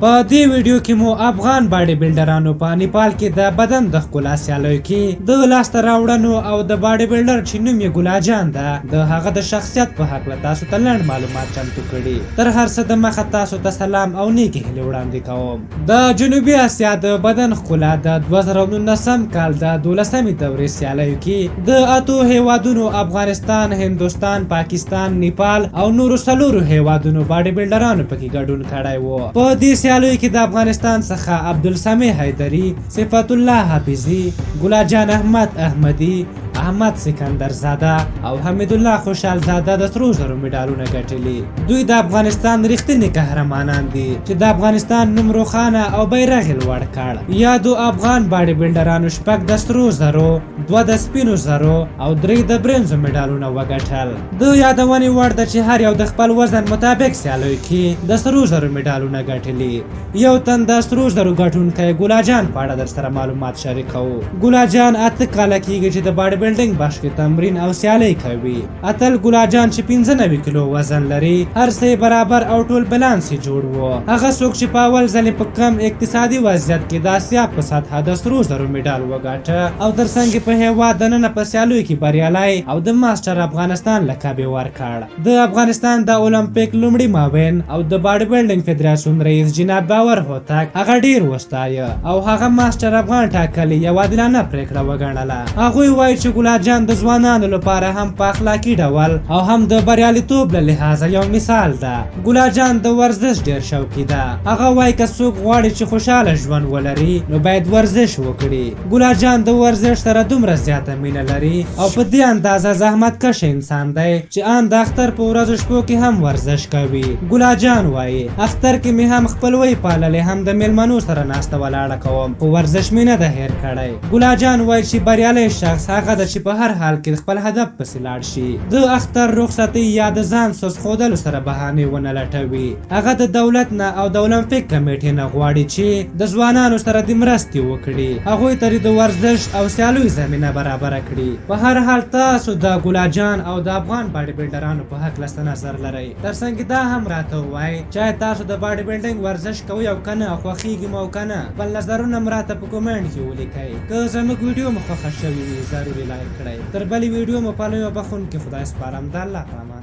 په دې ویډیو کې مو افغان باډي بلډرانو په نیپال کې د بدن د ښکلا سیالیو کې د لاسته راوړنو او د باډي بلډر چې نوم یې ګلا جان ده د هغه د شخصیت په هکله تاسو ته لنډ معلومات چمتو کړي. تر هر څه د مخه تاسو ته سلام او نیکې هیلې وړاندې کوم. د جنوبي اسیا د بدن ښکلا د 2019 کال د دولسمې دورې سیالیو کې د اتو هیوادونو افغانستان، هندوستان، پاکستان، نیپال او نورو څلورو هیوادونو باډي بلډرانو پکې ګډون کړی وو. په دې سیالیو کې د افغانستان څخه عبدالسمیع حیدري، صفت الله حافظي، ګلا جان احمد احمدي، احمد سکندر زاده او حمید الله خوشحال زاده د سرو زرو مډالونه ګټلي. دوی د افغانستان رښتیني قهرمانان دي چې د افغانستان نوم روښانه او بیرغ یې لوړ کړ. یادو افغان باډي بلډرانو شپږ د سرو زرو، دوه د سپینو زرو او درې د برنزو مډالونه وګټل. د یادونې وړ ده چې هر یو د خپل وزن مطابق سیالیو کې د سرو زرو مډالونه ګټلي. یو تن د سرو زرو ګټونکی ګلا جان په اړه درسره معلومات شریکوو. ګلا جان 8 کاله کیږي چې د باډي بلډینګ بخش کې تمرین او سیالۍ کوي. اتل ګلا جان چې 95 کیلو وزن لري، هر څه یې برابر او ټول بلانس یې جوړ وو. هغه څوک چې په اول ځل په کم اقتصادي وضعیت کې د اسیا په سطحه د سرو زرو مډال وګاټه او ترڅنګ په هیواد دننه په سیالیو کې بریالی او د ماسټر افغانستان لقب یې ورکړ. د افغانستان د المپیک لومړي معاون او د باډي بلډینګ فدراسیون رئیس جناب باور هوتک هغه ډیر وستایه او هغه ماسټر افغان ټاکل یو عادلانه پریکړه وګڼله. هغوی وایي چې ګلا جان د ځوانانو لپاره هم په اخلاقي ډول او هم د بریالیتوب له لحاظه یو مثال ده. ګلا جان د ورزش ډیر شوقي ده. هغه وایي که څوک غواړي چې خوشاله ژوند ولري، نو باید ورزش وکړي. ګلا جان د ورزش سره دومره زیاته مینه لري او په دې اندازه زحمت کش انسان دی چې ان د اختر په ورځو شپو کې هم ورزش کوي. ګلا جان وایي: اختر کې مې هم خپلوۍ پاللې، هم د میلمنو سره ناسته ولاړه کوم، خو ورزش مې نه ده هېر کړی. ګلا جان وایي چې بریالی شخص هغه ده چې په هر حال کې خپل هدف پسې لاړ شي، د اختر، رخصتۍ یا د ځان سست ښودلو سره بهانې ونه لټوي. هغه د دولت نه او د المپیک کمیټې نه غواړي چې د ځوانانو سره د مرستې وکړي، هغوی ته د ورزش او سیالیو زمینه برابره کړي. په هر حال، تاسو د ګلا جان او د افغان باډي بلډرانو په هکله څه نظر لرئ؟ ترڅنګ دا هم راته ووایئ چې آیا تاسو د باډي بلډینګ ورزش کوئ او کنه، خوښیږي مو او کنه؟ خپل نظرونه هم راته په کومنټ کې ولیکئ. که زموږ ویډیو مو خوښه شوې وي، ضرور یې لایک کړئ. تر بلې ویډیو مو په لوی او بخښونکي خدای سپارم. د الله په امان.